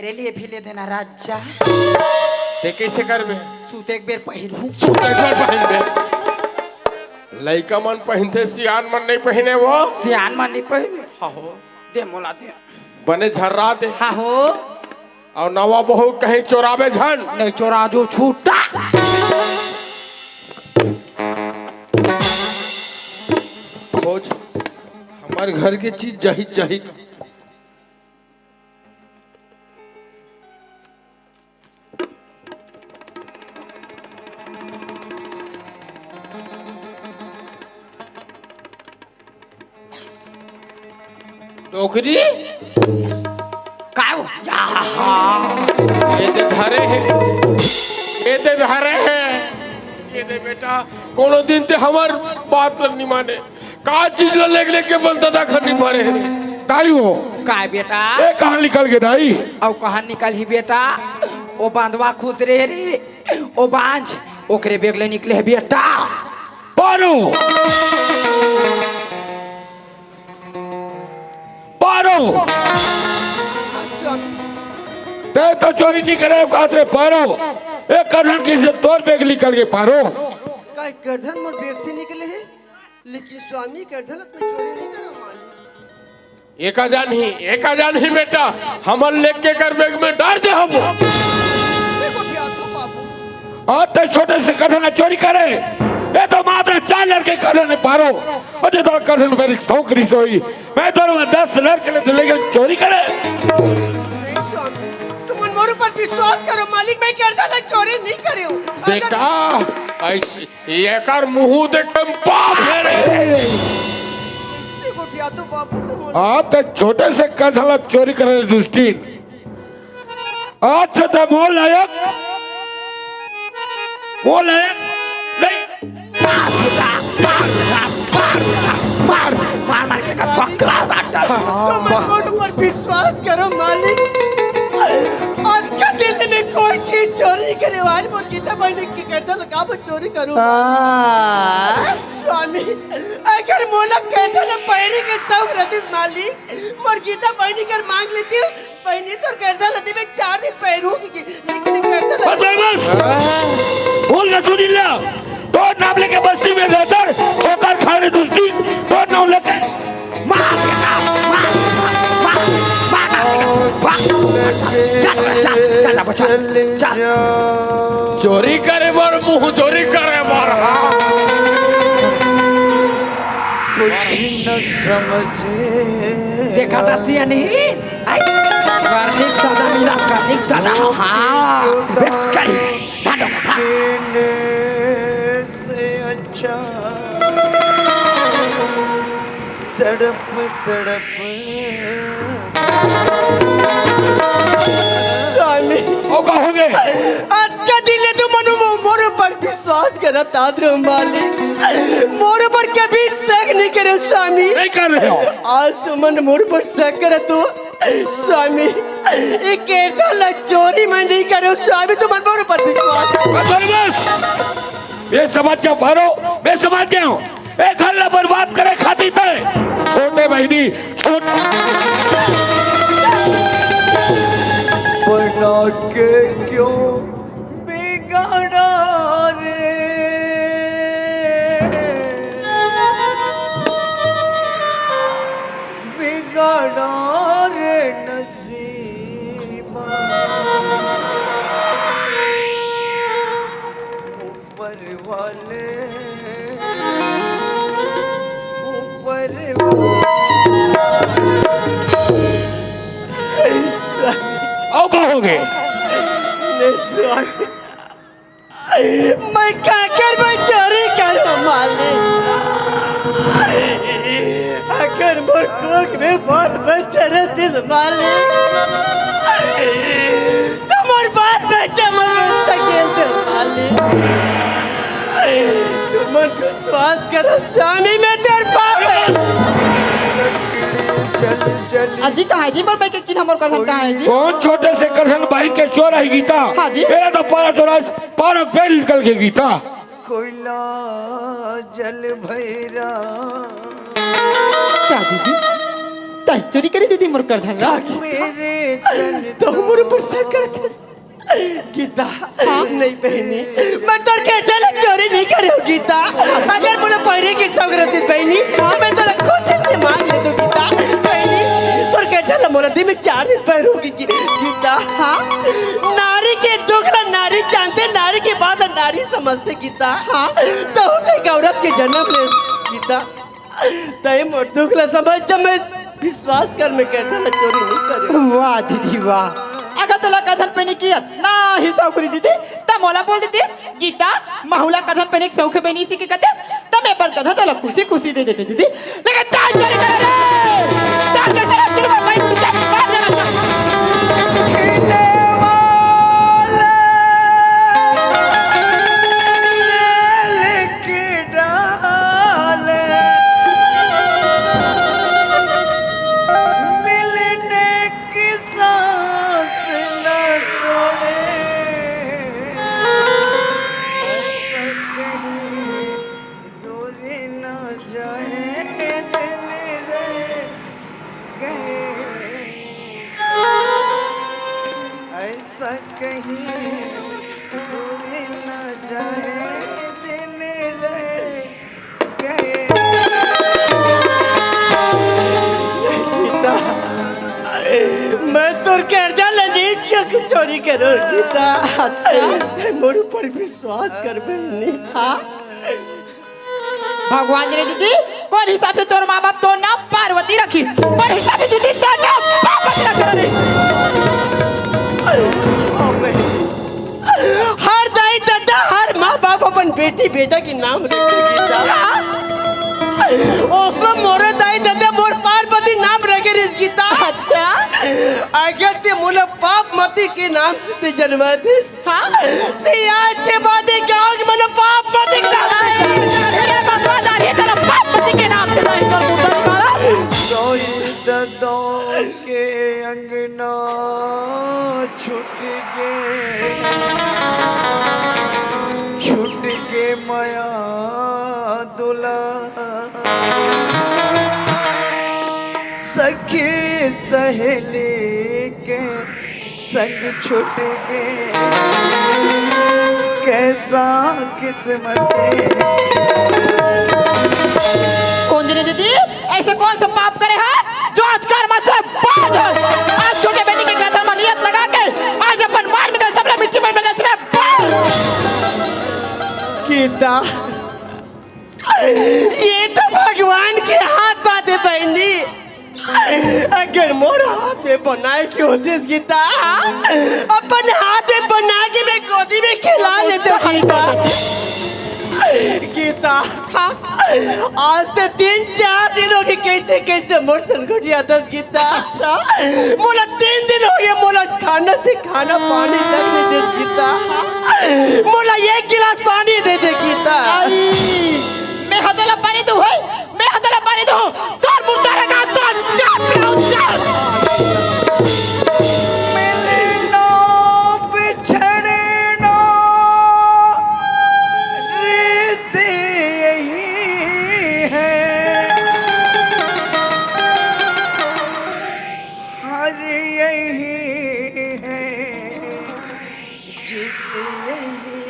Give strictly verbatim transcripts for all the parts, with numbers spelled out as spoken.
तेरे लिए भी ले देना राजा। ते कइसे करबे? सूते एक बेर पहिनहूं। सूते एक बेर पहिनबे। लइका मन पहिनथे, सियान मन नइ पहिने वो। सियान मन नइ पहिने। हाँ हो। दे मोला दे। बने झर्रा दे। हाँ हो। अउ नवा बहू कहीं चोराबे झन। नइ चोरा जो छूटा। खोज, हमर घर के चीज जाही, जाही। डोकरी? काय हो? या, हा, हा। ये दे धरे हे। ये दे धरे हे। ये दे बेटा, कोनो दिन ते हमर बात ल नि माने। का चीज ल लेग लेग के बनता दा खन्नी परे हे। दाई हो। काय बेटा? ए, कहाँ निकल गे दाई? अउ कहाँ निकलही बेटा? ओ बांधवा खुसरे रे। ओ बांझ, ओकरे बेग ले निकले हे बेटा। पारो। पारो। ते तो चोरी नइ करे, काहत रे पारो। ए, करधन कइसे तोर बेग निकल गे पारो? काय करधन मोर बेग से निकले हे? लेकिन स्वामी, करधन ल त मैं चोरी नइ करे मालिक। एका जानही, एका जानही बेटा, हमन लेग के कर बेग में डार दे हबो। देखो भैया, तो बाबू। अउ ते छोटे से करधन ल चोरी करे, ये तो मात्र चार लड़के करधन हे पारो। अउ ते तो करधन मेरी सौंक रही सोई। मैं तो दस लड़के ले तो लेकर चोरी करे। नहीं स्वामी, तुमन मोर ऊपर विश्वास करो मालिक, मैं करधन ल चोरी नइ करे हूँ। बेटा, अइसे एकर मुंह देख के पाप हे रे। से गोठिया तो बाबू तुम। अउ ते छोटे से करधन ल चोरी करे दुष्टिन। आज से ते मोर लायक, मोर लायक नहीं। मार, मार, मार, मार, मार, मार के का पकड़ा डाटा। तुम मोर ऊपर विश्वास करो मालिक। आज के दिन में कोई चीज चोरी करे, आज मोर गीता बहिनी के करधन ल काबर चोरी करूं? आ। स्वामी, अगर मोला करधन ल पहिरे के शौक रहतिस मालिक, मोर गीता बहिनी कर मांग लेतेव, बहिनी तोर करधन ल ते मैं चार दिन पहिरूंगी कि, लेकिन करधन ल बस, बस, बस। भूल के सुन ले। तोर नाम लेके बस्ती में रहतर, ठोकर खा रे दुष्टिन, तोर नाम लेके मार, मार, मार, मार, मार, मार, मार। चल, चल, चल, चल, चल, चल। चोरी करे बर, मुंह चोरी करे बर, हाँ। कुछ न समझे। देखा था सिया नहीं? आई, वार्निंग सजा मिला, वार्निंग सजा, हाँ, बेच करी, धाडो, धाडो। से अच्छा तड़प तड़प। स्वामी। ओ, का हो गे? आज के दिन ले तुमन मो-, मोर ऊपर विश्वास करत आत रहो मालिक। मोर ऊपर कभी शक नइ करे स्वामी। नइ कर रहे हो। आज तुमन मोर ऊपर शक करत हो। स्वामी, ये करधन ल चोरी मैं नइ करे हूं स्वामी, तुमन मोर ऊपर विश्वास करो। बस, बस, बस। मैं समझ गया हूं पारो, मैं समझ गया हूं। ए घर ला बर्बाद करे खातिर ते छोटे बहिनी, छोट बना के क्यों बिगाड़ा रे, बिगाड़ा रे नसीबा। ऊपर वाले, ऊपर वाले। अउ का हो गे? नहीं, स्वामी। मैं काकर में चोरी करूं मालिक? अगर मोर कोख में बाल बच्चा रहतिस मालिक, तो मोर बाल बच्चा मन बच सके थे मालिक। तुमन विश्वास करो स्वामी, मैं तेरे पास। अजी कहाँ हे जी? मोर बाई के चिन्हा मोर करधन कहाँ हे जी? कौन छोटे से करधन बाहिर के चोर आही गीता? हाँ जी। मेरा तो पारा चोरा, पारा बेल निकल के गीता। कोयला जल भैरा। क्या दीदी? तैं चोरी करे दीदी मोर करधन ला? तहूं मोर ऊपर शक करत हस? गीता, नहीं बहिनी, मैं तोर करधन ला चोरी नहीं करे हंव गीता। अगर मोला पहिरे के शौक रहतिस बहिनी, त मैं तोला खुशी से मांग लेतेंव गीता। बहिनी, तोर करधन ला मोला दिन में चार दिन पहिरहूं गी-, गीता। हाँ? नारी के दुख ला नारी जानथे, नारी के बात ला नारी समझथे गीता। हाँ? तहूं तो एक औरत के जनम ले गीता। तैं मोर दुख ला समझ, जब मैं विश्वास कर, मैं करधन ला चोरी नहीं करे हंव। वाह दीदी वाह, अगर तोला करधन पहिने के इतना ही शौक रहितिस दीदी, त मोला बोल देतिस, गीता, महूं ला करधन पहिने के शौक हे बहिनी इसी के कहितिस, त मैं अपन करधन तोला खुशी खुशी दे देतेंव दीदी। लेकिन तैं चोरी करे रे, तैं चोरी करे, चुप भाई, चुप, बाहर चला जा। गीता, मैं तोर करधन ला नहीं चोरी करे हंव गीता। अच्छा। मोर ऊपर विश्वास कर बहिनी। हाँ? भगवान जी ने दीदी, कोन हिसाब से तोर माँ बाप तोर नाम पार्वती रखिस, कोन हिसाब से दीदी तोर नाम पार्वती रखिस। हर दाई ददा, हर माँ बाप अपन बेटी बेटा के नाम रखे गीता। ओसनो मोरो दाई ददा मोर पार्वती नाम रखे रिहिस गीता। अच्छा। अगर तैं मोला पार्वती के नाम से तैं जनमातिस, हाँ? तैं आज के बाद ये गाँव के मन पार्वती के नाम से। अरे बाबा, दारी तेला पार्वती के नाम से नहीं तो मुंडन करा। दाई ददा के अंगना छूट गे, छूट गे मया दुलार। सखी सहेली के संग छूट गे, कैसा किस्मत है। कोन दिन दीदी, अइसे कोन सा पाप करे हस, जो आज करम से बांझ होस? आज छोटे बहिनी के करधन म नियत लगा के आज अपन मार में दे सबला मिट्टी में मिला तेरा बांझ। गीता, ये तो भगवान के हाथ बात हे बहिनी। अगर मोर हाथ में बनाए के होतिस गीता, अपन हाथ में बना के मैं गोदी में खेला लेतेंव गीता। गीता, हाँ? आज तो तीन चार दिन होगे, कइसे कइसे मोर संग गोठियाथस गीता। अच्छा। मोला तीन दिन होगे, मोला खाना से खाना पानी तक नहीं देस गीता। मोला एक गिलास पानी दे दे गीता। आई, मैं हा तोला पानी दूं, हे? मैं हा तोला पानी दूं? तोर मुंडा रे का तोला चाप पिलाऊं, चाप। मिलना बिछड़ना रीत यही है, हार यही है, जीत यही,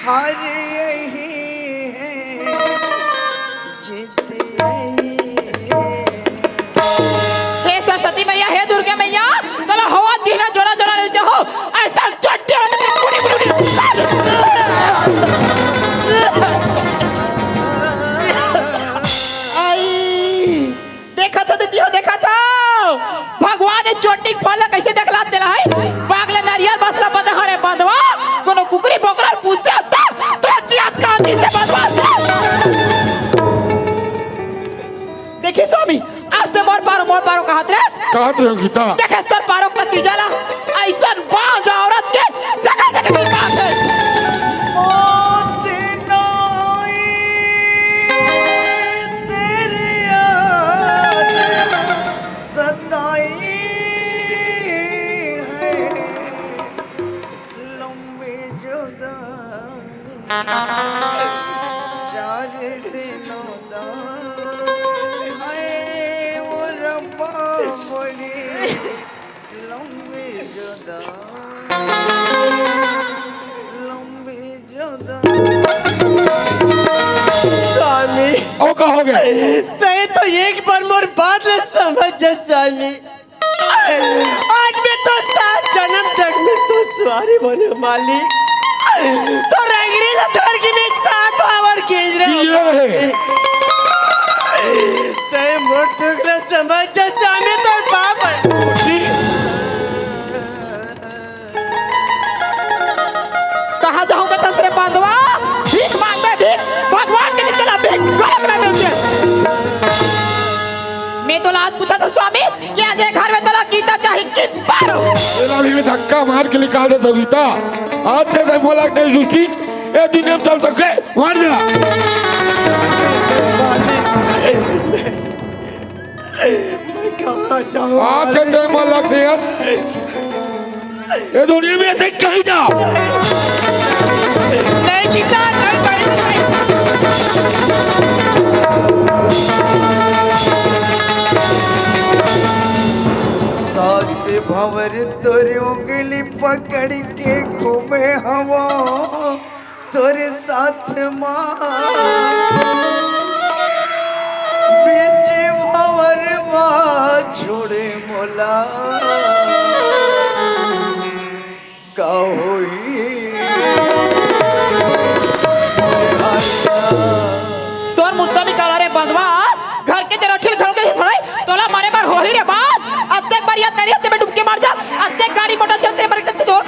हार यही है, जीत यही है। हे सरस्वती मैया, हे दुर्गा मैया, तोला हवा बिना जोड़ा जोड़ा ले जाओ, अइसन चट्टी और कुड़ी कुड़ी कुड़ी। आई। देखत हो दीदी हो, देखत हो, भगवान ये चोटी के फल ला कइसे देखला तेला हे? बाग ले नरियर बस ला बंधा हरे बंधवा, कोनो कुकरी बोकरा पूछते हो त तोला चियात का दिस रे बंधवा। देखी स्वामी, आज ते मोर पारो, मोर पारो कहत रेहेस। कहत रेहेंव गीता। देखेस तोर पारो के नतीजा ला, अइसन बांझ औरत के सकल देखे के बात हे। मौत नाई तेरी याद सताई है, लंबी जुदाई चार दिनों दा। ओ का हो गे? तैं तो एक बार मोर बात ल समझ जा स्वामी। आज मैं तो सात जनम तक मैं तो सुवारी बने मालिक। तो रंगड़ी ल धर के मैं सात बार खींच रहे हो। ये है। तैं मोर दुख ल समझ जा स्वामी, तोर बाप है। कहाँ जाहूँ कथस रे बंधवा? भीख मांगबे भीख, भगवान के दिन तोला भीख गलत ना मिलते। मैं तोला आज पूछत हँव स्वामी कि आज ये घर में तोला गीता चाही कि बारू? तेला भी मैं धक्का मार के निकाल देथँव गीता। आज से तैं मोला नहीं सुनती, ए दुनिया में चल सके, मर जा। मैं कहाँ जाऊँ? आज से तैं मोला नहीं, ए दुनिया में से कहीं जा। नहीं गीता, नहीं, नहीं, नहीं। सात भंवर तोर उंगली पकड़ के घूमे हवँव तोर साथ मा, बीच भंवर मा छोड़े मोला। का होही? तोर मुद्दा निकाला रे बंधवा, घर के तेरा ठिल घर के थोड़े, तोला मारे बर होही रे बात। अतेक बार याद करी, अतेक में डूब के मर जा, अतेक गाड़ी मोटर चलते मर के तोर।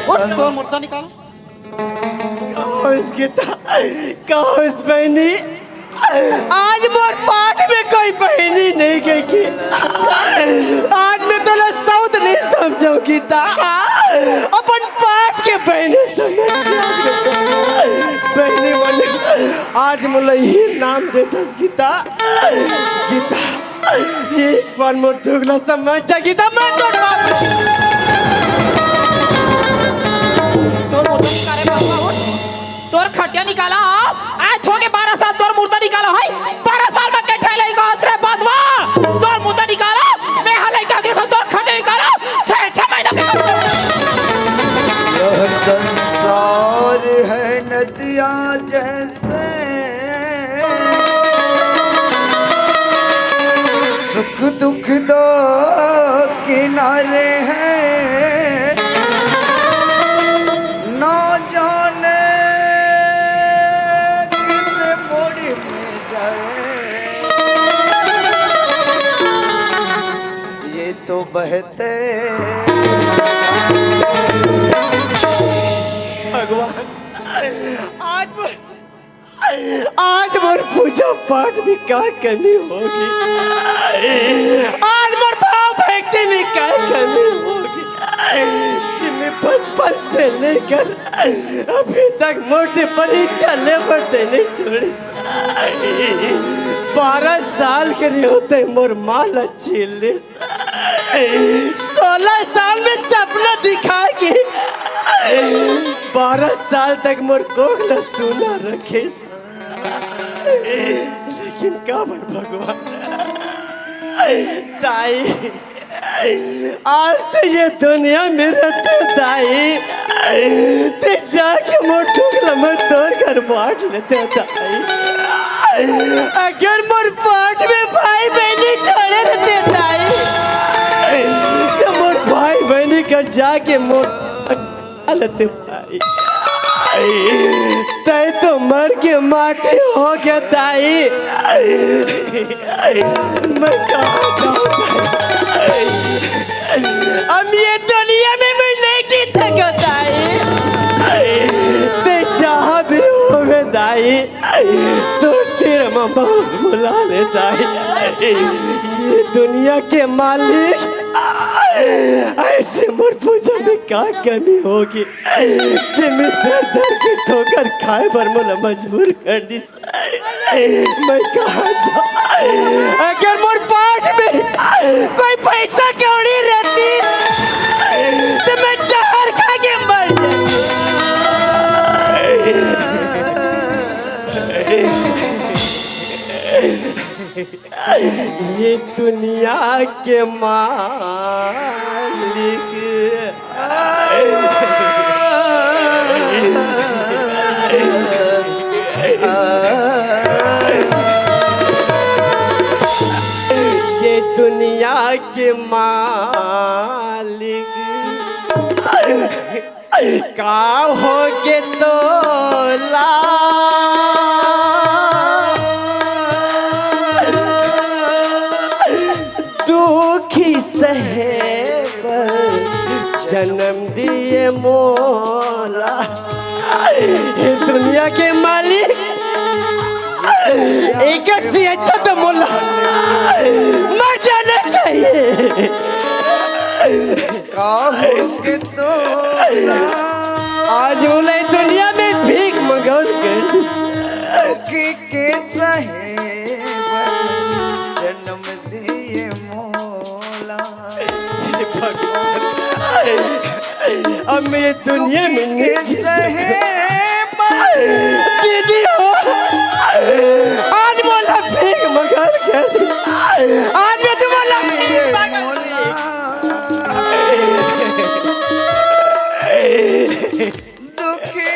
उठ, तोर मुर्दा निकाल। कहोस गीता, कहोस बहिनी, आज मोर पाठ में कोई बहिनी नहीं गई कि आज मैं तोला सौत नहीं समझँव गीता, अपन पाठ के बहिनी समझ। बहिनी मन, आज मोला ये नाम देथस गीता, गीता। ये एक बार मोर दुख ला समझ जा गीता, मैं तो तोर मुर्दा निकाले बाबा, उठ। तोर खटिया निकाला, आय थोगे बारह साल तोर मुर्दा निकाला है, बारह साल में के ठेले का असरे बंधवा, तोर मुर्दा निकाला, मैं हा लइका के तोर खटिया निकाला, छह, छह महीना में। यह संसार है नदिया जैसे, सुख दुख दो किनारे हैं, ना जाने किस मोड़ में जाए, ये तो बहते। भगवान, आज मोर, आज मोर पूजा पाठ में का कमी होगे, आज मोर भाव भक्ति में का कमी होगे, जिमे बचपन से लेकर अभी तक मोर से परीक्षा ले बर तैं नइ छोड़े। बारह साल के रहे हों तैं मोर माँ ला छीन ले। सोलह साल में सपना दिखा के बारह साल तक मोर कोख ला सूना रखेस। लेकिन काबर भगवान, दाई, आज तैं ये दुनिया में रहते दाई, तैं जाके मोर ठुकला में तोर घर बांट लेते दाई। अगर मोर पाठ में भाई बहिनी छोड़े रहते दाई, तो मोर भाई बहिनी घर जाके मोर लेते भाई। तैं तो मर के माटी हो गया दाई। मैं कहाँ जाऊँ दाई? हम ये दुनिया में मैं नहीं जी सकता दाई। तैं जहाँ भी होवे दाई, तो तेरा मामा बुला ले दाई। ये दुनिया के मालिक ऐसे मोर पूजा में का कमी होगे, जे मैं दर दर के ठोकर खाए बर मोला मजबूर कर दिस। मैं कहाँ जाऊँ? अगर मोर पास में कोई पैसा कौड़ी रहती तो मैं जहर खा के मर जाती। ये दुनिया के मालिक, ये दुनिया के मालिक, का होगे तोला? दुखी सहे बर जन्म दिए मोला। हे दुनिया के मालिक, एकर से अच्छा तो मोला मर जाना चाहिए। का होगे तोला? आज मोला ये दुनिया में भीख मंगावत कर। दुख के सहे बर जन्म दिए मोला। हे भगवान, अब मैं ये दुनिया में नहीं जी सकता। दीदी हो, आज मोला भीख मंगावत कर। आज मैं तुम्हारा भीख मंगावत कर। दुख के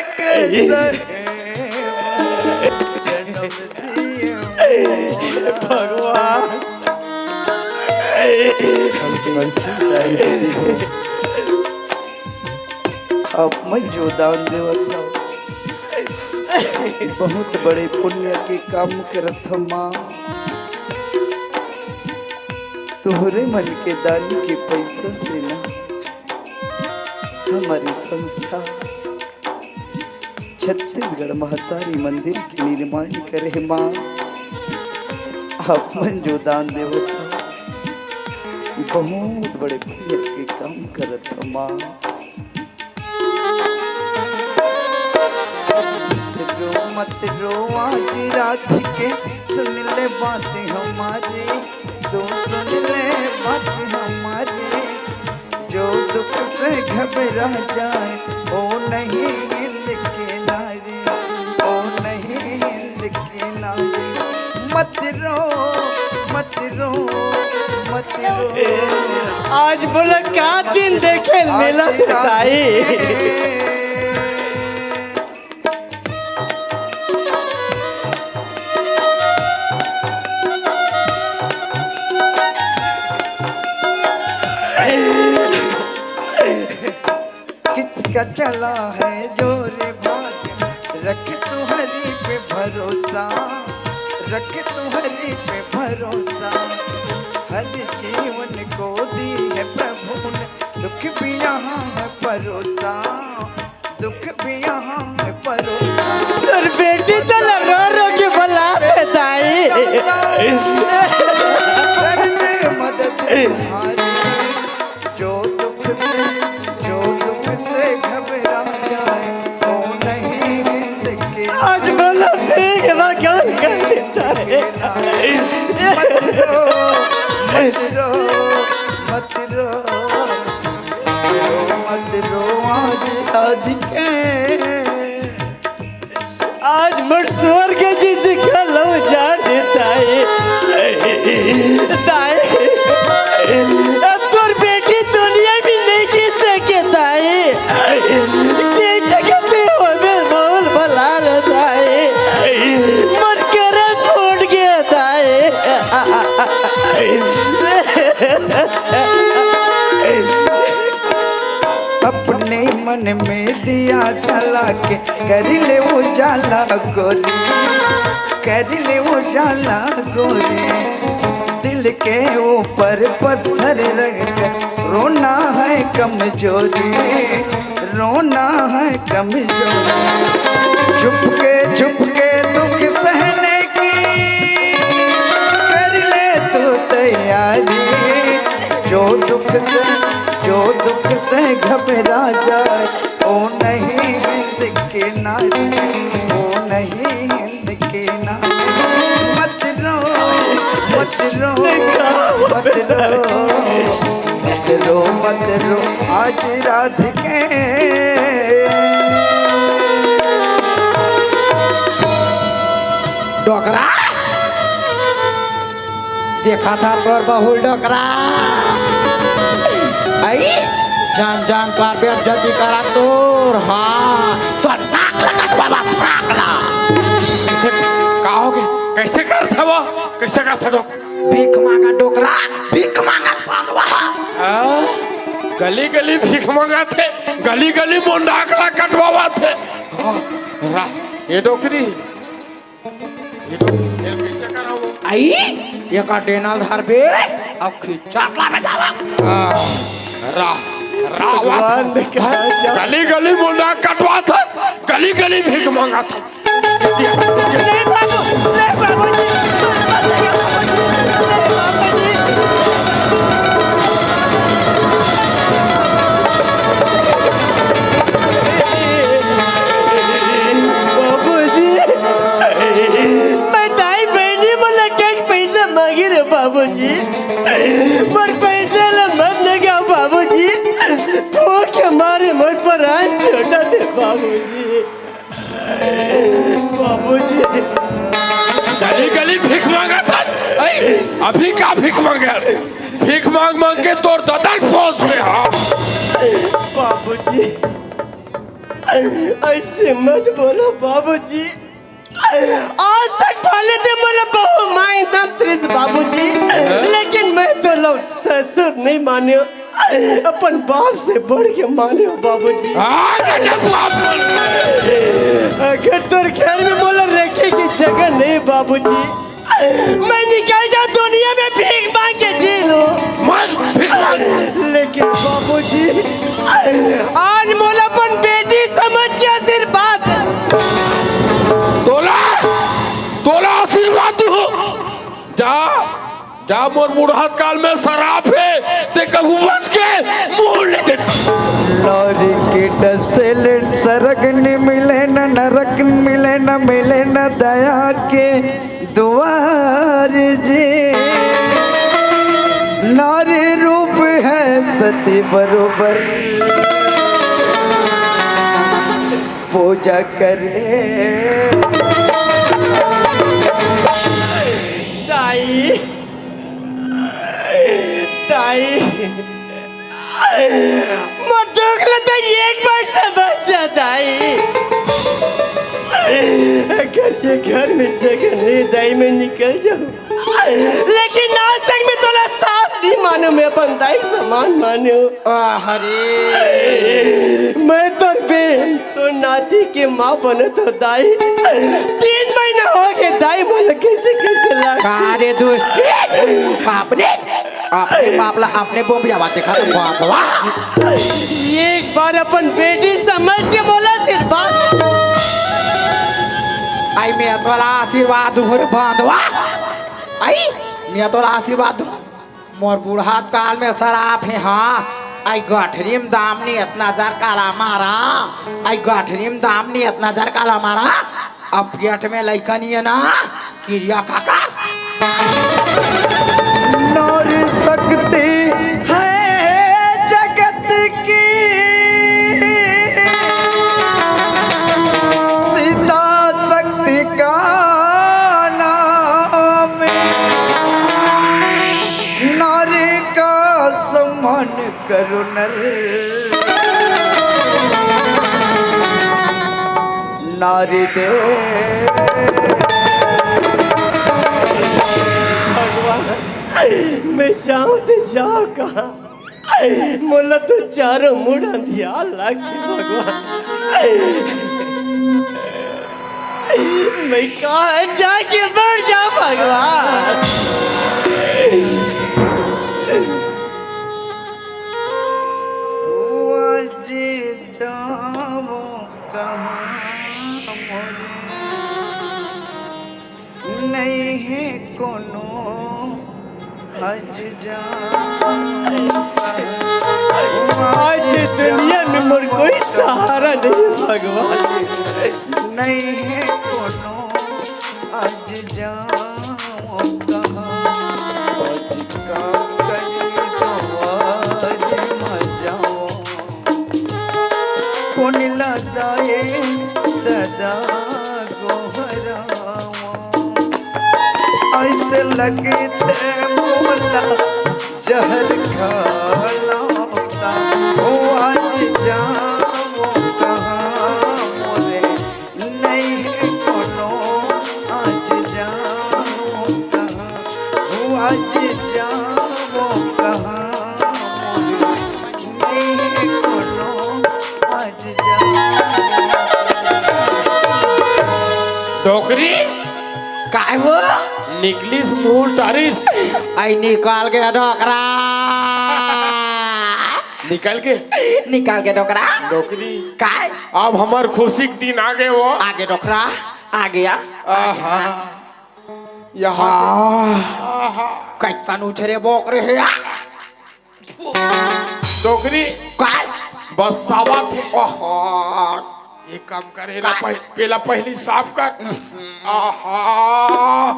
सहे भगवान। अब मैं जो दान देवत हूँ, बहुत बड़े पुण्य के काम करत हूँ माँ। तोहरे मन के दान के पैसा से ना हमारी संस्था छत्तीसगढ़ महतारी मंदिर के निर्माण करे हे माँ। अपन जो दान देवत हव, बहुत बड़े पुण्य के काम करत हव माँ। रो मत रो आज रात के, सुन ले बात हमारी, तू सुन ले बात हमारी। जो दुख से घबरा जाए, ओ नहीं हिंद की नारी, ओ नहीं हिंद की नारी। मत रो, मत रो, मत रो। आज बोला का दिन देखे मिला आज ताई। किसका चला है जोर भाग, रख तू हरि पे भरोसा, रख तू हरि पे भरोसा। हर जीवन को दी है प्रभु ने, दुख भी यहाँ है परोसा, दुख भी यहाँ है परोसा। तोर बेटी तो ला रो रो के बुला दे दाई। कर दे मदद तुम्हारी, जो दुख से, जो दुख से घबरा जाए, ओ नहीं हिंद के। आज बोला फिर भगवान कर देता है। मत रो, मत रो, मत रो, मत रो, आज आज मोर स्वर्ग जैसे घलो उजाड़ दे दाई। दाई, अब तोर बेटी दुनिया में नहीं जी सके दाई। जी सके ते हो बे बोल भला रे दाई। मोर करम फूट गया दाई। अपने मन में दिया जला के कर ले उजाला गोरी, कर ले उजाला गोरी। दिल के ऊपर पत्थर रख के रोना है कमजोरी, रोना है कमजोरी। छुप के, छुप के दुख सहने की कर ले तू तैयारी। जो दुख से, जो दुख से घबरा जाए, ओ नहीं हिंद के नारी, ओ नहीं हिंद के नारी। रो, मत रो, मत रो, मत रो, आज राधिके। डोकरा, देखा था तोर बहुल डोकरा। आई, जान जान कर बेइज्जती करा तोर, हाँ, तो नाक लगा बाबा, नाक ला। कैसे, का हो गया? कैसे करत हवा? कैसे करत हवा? भीख मांगा डोकरा, भीख मांगा बांधवा। हाँ? गली गली भीख मांगा थे, गली गली मोर नाक ला कटवावा थे। हाँ, रा, ये डोकरी, ये डोकरी, ये कैसे करा वो? आई, ये का डेना धर बे, अब खिंचात ला बजावा। हाँ, रा, रावत। भगवान ने कहा, गली गली मोर नाक कटवा था, गली गली भीख मांगा था। नहीं बाबू, नहीं बाबूजी, मत, मत लगा बाबूजी, नहीं बाबूजी। बाबूजी, मैं दाई बहनी मोला के पैसा मांगी रे बाबूजी, मोर पैसा ला मत लगा बाबूजी, भूख के मारे मोर प्राण छोड़ा दे बाबूजी। बाबूजी। गली गली भीख मांगा था। ऐ, अभी का भीख मांगे? भीख मांग मांग के तोर ददल पोस में, हाँ। बाबूजी, ऐसे मत बोलो बाबूजी। आज तक भले ते मोला बहू माई नंत्रिस बाबूजी, लेकिन मैं तो लो ससुर नहीं मान्यो। अपन बाप से बढ़ के माने हो बाबूजी। हाँ, गजब बाप बोल रहे। अगर तोर घर में मोला रखे की जगह नहीं बाबूजी, मैं निकल जाऊं दुनिया में भीख मांग के जी लूं। मत भीख मांग। लेकिन बाबूजी, आज मोला अपन बेटी समझ के आशीर्वाद। तोला, तोला आशीर्वाद दू। जा, जा मोर बुढ़ात काल में सराप हे, ते कहूँ बच के मुड़ ले दे। लौरी के डसेले सरग न मिले, न नरक मिले, न मिले न दया के दुआर जी। नारी रूप है सती बरोबर, पूजा करे। दाई, दाई, मोर दुख ल तो एक बार समझ जा दाई। अगर ये घर में जगह नहीं दाई, मैं निकल जाऊं, लेकिन आज तक मैं तोला सास नहीं मानू, मैं अपन दाई समान मानू। आह रे। मैं तोर बेन, तोर नाती के माँ बने तो दाई। तीन महीना हो गए दाई, मोला कैसे कैसे लाग का रे दुष्टी, बाप रे। अपने बाप ला अपने बोम जावा देखा तो बाप ला। एक बार अपन बेटी समझ के मोला आशीर्वाद। आई मैं तोला आशीर्वाद हूँ रे बांधवा। आई मैं तोला आशीर्वाद हूँ। मोर बुढ़ात काल में सराप हे हाँ। आई गठरी में दाम नहीं इतना जर काला मारा। आई गठरी में दाम नहीं इतना जर काला मारा। अब पेट में लइका नहीं है ना, किरिया खाकर। नारी शक्ति है जगत की, सीता शक्ति का नाम। नारी का सम्मान करो नर नारी दे। भगवान, मैं जाऊं तो जाऊं कहाँ? मोला तो चारों मुड़ अंधियार लागे भगवान। मैं कहाँ जाके बैठ जाऊं भगवान? आज दावों कहाँ मोरे, नहीं है कोनो हज जाऊं। आज दुनिया में मोर कोई सहारा नहीं है भगवान। नहीं है कोनो हज जाऊं कहाँ। गोहरावा। ऐसे लगे ते मोला जहर खाना, हो आज जावों कहाँ मोरे, नहीं कोनो आज जावों कहाँ, हो आज जावों कहाँ मोरे, नहीं कोनो आज जावों। डोकरी, काय हो? निकलिस मुहूं टारिस। आई निकल गे डोकरा। निकल गे? निकल गे डोकरा। डोकरी। काय? अब हमर खुशी के दिन आगे वो। आगे डोकरा, आगे आ। आहा। यहाँ आहा। कैसन उछरे बोकरे हे आ? डोकरी। काय? बस सावा थे। ओहो। एक काम करे ना, काय? पह-, पेला पहली साफ कर। आहा।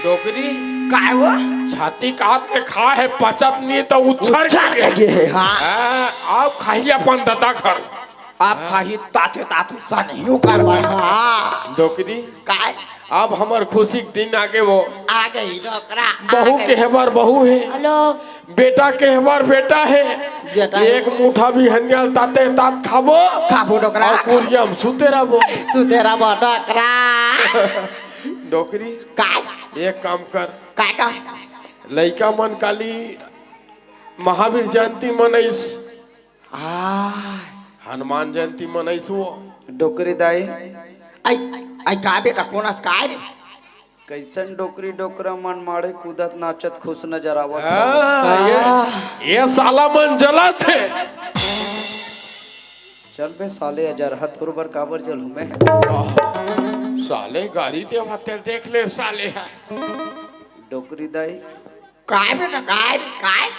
डोकरी। काय वो? छाती काट के खा हे, पचत नहीं तो उछर उछर के गे हे, हाँ। हाँ, अब खाही अपन ददा घर। अब खाही ताथे ताथू सा नहीं कर बर, हाँ। डोकरी। काय? अब हमर खुशी के दिन आगे वो। आगे ही डोकरा, बहू आगे। के हेबर बहू हे। हेलो। बेटा के हेबर बेटा हे। बेटा हे। एक मुठा भी हनियाल ताते तात खाबो। खाबो डोकरा। अउ कुरिया म सुते रहबो। सुते रहबो डोकरा। डोकरी। काय? एक काम कर। काय काम? लइका मन काली महावीर जयंती मनइस। आ। हनुमान जयंती मनइस वो। डोकरी दाई। आई, आई का बेटा, कोन अस काय रे? कैसन डोकरी डोकरा मन माड़े कूदत नाचत खुश नजर आवत हे। हाँ, ये, आह। ये साला मन जलत हे। चल बे साले, अजरहा तोर बर काबर जलहूं मैं? आह, साले गारी देवा तेल देख ले साले। डोकरी दाई। काय बेटा, काय रे, काय?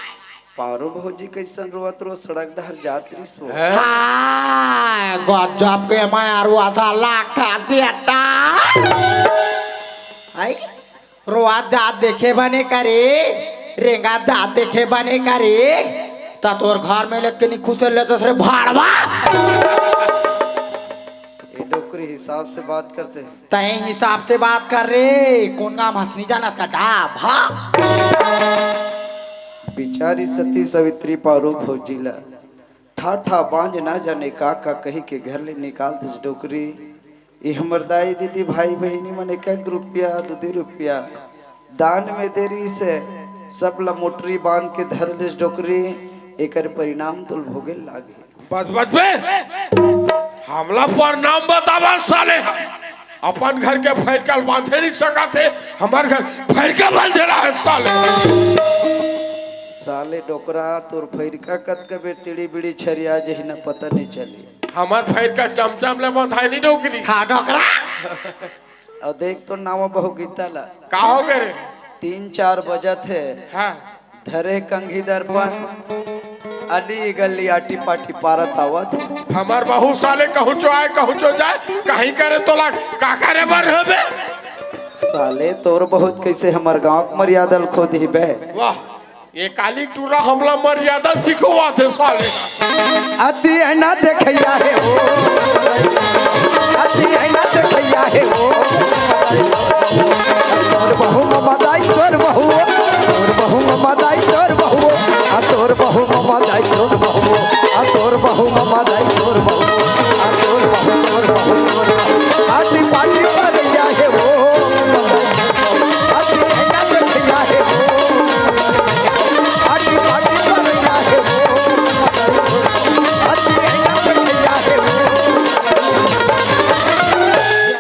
पारो भौजी कैसन रोवत रोवत सड़क डहर जात रिस वो। हैं? हाँ, गजब के मैं अरुआ सा लाख था बेटा। आई, रोवत जात देखे बने करे, रेंगत जात देखे बने करे, त तोर घर में लेके नहीं खुसे ले दस रे भाड़वा। ए डोकरी हिसाब से बात करते। तय हिसाब से बात कर रे, कोन गांव हंसनी जानस का डाब, हाँ? बिचारी सती सवित्री पारू भौजी ला ठाठा बांझ ना जाने का का कही के घर ले निकाल दिस डोकरी। ये हमर दाई दीदी भाई बहिनी मन एक एक रुपया, दू दू रुपया दान में दे रहिस हे, सब ला मोटरी बांध के धर लेस डोकरी। एकर परिणाम तोल भोगे लागे। बस, बस बे, हमला प्रणाम बतावा साले। अपन घर के फैरका ल बांधे नहीं सकत हे, हमर घर फैरका बांधे ला हे साले। साले डोकरा, तोर फैरका कतका बेर तिड़ी बिड़ी छरिया जही न पता नहीं चली। हमर फैरका चमचम ले बंधाय नहीं डोकरी। हाँ डोकरा। अउ देख तो नावा बहू गीता ला। का हो गे रे? तीन चार बजत हे। हाँ। धरे कंघी दर्पण, अली गली आटी पाटी पारत आवत। हमर बहू साले कहूँचो आय, कहूँचो जाय, कहीं करे तोला का करे बर हबे? साले तोर बहुत कैसे हमर गांव के मर्यादा ल खो दिही बे। वाह, ये काली टूरा हमला मर्यादा सिखवाथे साले। अति है ना देखैया हे हो, अति है ना देखैया हे हो।